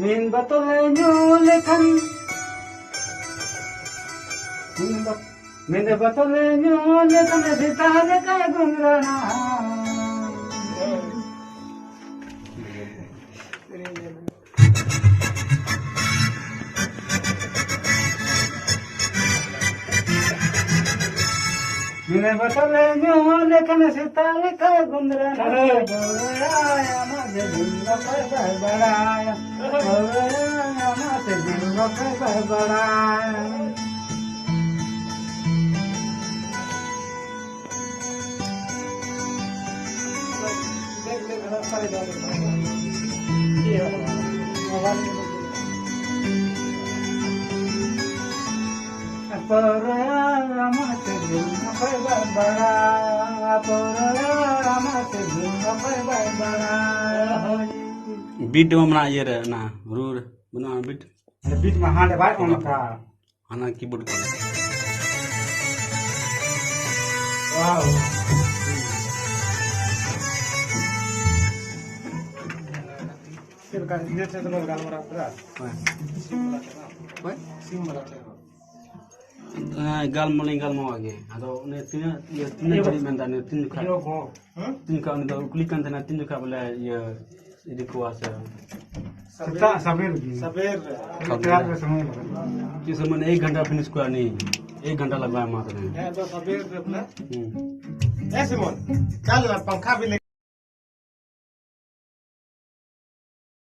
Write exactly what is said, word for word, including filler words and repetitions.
ᱢᱤᱫ ᱵᱚᱛᱚᱞ ᱧᱩ ᱞᱮᱠᱷᱟᱱ, ᱢᱤᱫ ᱵᱚ-, ᱢᱤᱫ ᱵᱚᱛᱚᱞ ᱧᱩ ᱞᱮᱠᱷᱟᱱ ᱥᱮᱛᱟ ᱞᱮᱠᱟᱭ ᱜᱩᱸᱰᱨᱟᱜᱼᱟ᱾ ᱢᱤᱫ ᱵᱚᱛᱚᱞ ᱧᱩ ᱞᱮᱠᱷᱟᱱ ᱥᱮᱛᱟ ᱞᱮᱠᱟ ᱜᱩᱸᱫᱽᱨᱟ ᱱᱟᱭ ᱵᱟᱲᱟᱭᱟ, ᱟᱢᱟᱜ ᱡᱮ ᱫᱤᱱ ᱫᱚ ᱚᱠᱚᱭ ᱵᱟᱭ ᱵᱟᱲᱟᱭᱟ, ᱵᱟᱲᱟᱭᱟ, ᱟᱢᱟᱜ ᱡᱮ ᱫᱤᱱ ᱫᱚ ᱚᱠᱚᱭ ᱵᱟᱭ ᱵᱟᱲᱟᱭᱟ᱾ ᱵᱤᱴ ᱫᱚ ᱢᱮᱱᱟᱜᱼᱟ ᱤᱭᱟᱹ ᱨᱮ, ᱚᱱᱟ ᱨᱩ ᱨᱮ ᱵᱟᱹᱱᱩᱜᱼᱟ ᱵᱤᱴ᱾ ᱵᱤᱴ ᱢᱟ ᱦᱟᱸᱰᱮ ᱵᱟᱭ ᱚᱱ ᱠᱟᱜ᱾ ᱦᱟᱱᱟ ᱠᱤᱵᱳᱨᱰ ᱠᱚᱨᱮ᱾ ᱣᱟᱣ᱾ ᱪᱮᱫ ᱞᱮᱠᱟ ᱤᱭᱟᱹ ᱴᱷᱮᱱ ᱫᱚᱵᱚᱱ ᱜᱟᱞᱢᱟᱨᱟᱣ ᱠᱮᱫᱟ? ᱦᱳᱭ᱾ ᱥᱤᱢ ᱵᱟᱞᱟ ᱴᱷᱮᱱ ᱦᱚᱸ᱾ ᱦᱳᱭ? ᱥᱤᱢ ᱵᱟᱞᱟ ᱴᱷᱮᱱ ᱦᱚᱸ᱾ ᱦᱮᱸ, ᱜᱟᱞᱢᱟᱨᱟᱣ ᱜᱟᱞᱢᱟᱨᱟᱣ ᱜᱮ᱾ ᱟᱫᱚ ᱚᱱᱮ ᱛᱤᱱᱟᱹᱜ, ᱤᱭᱟᱹ, ᱛᱤᱱᱟᱹᱜ ᱤᱭᱟᱹ ᱜᱷᱟᱹᱲᱤᱡ ᱢᱮᱱᱫᱟ, ᱤᱱᱟᱹ ᱛᱤᱱ ᱡᱚᱠᱷᱟᱡ? ᱤᱭᱟᱹ ᱠᱚ, ᱦᱮᱸ? ᱛᱤᱱ ᱡᱚᱠᱷᱟᱡ ᱩᱱᱤ ᱫᱚ ᱠᱩᱞᱤ ᱠᱟᱱ ᱛᱟᱦᱮᱱᱟ, ᱛᱤᱱ ᱡᱚᱠᱷᱟᱡ ᱵᱚᱞᱮ, ᱤᱭᱟᱹ, ᱤᱫᱤ ᱠᱚᱣᱟ ᱥᱮ? ᱥᱮᱛᱟᱜ ᱥᱟᱵᱮᱨ ᱜᱮ᱾ ᱥᱟᱵᱮᱨ ᱨᱮ᱾ ᱥᱟᱵᱮᱨ ᱨᱮ ᱥᱚᱢᱚᱭ ᱞᱟᱜᱟᱜᱼᱟ᱾ ᱪᱮᱫ ᱥᱚᱢᱚᱭ ᱮᱠ ᱜᱷᱚᱱᱴᱟ ᱯᱷᱤᱱᱤᱥ ᱠᱚ ᱟᱹᱱᱤ, ᱮᱠ ᱜᱷᱚᱱᱴᱟ ᱞᱟᱜᱟᱣ ᱮᱢᱟ ᱛᱟᱦᱮᱸ᱾ ᱦᱮᱸ, ᱟᱫᱚ ᱥᱟᱵᱮᱨ ᱨᱮ ᱵᱚᱞᱮ᱾ ᱦᱩᱸ᱾ ᱮ ᱥᱤᱢᱚᱱ, ᱪᱟᱞ ᱱᱟ ᱯᱟᱝᱠᱷᱟ ᱵᱤ ᱞᱮ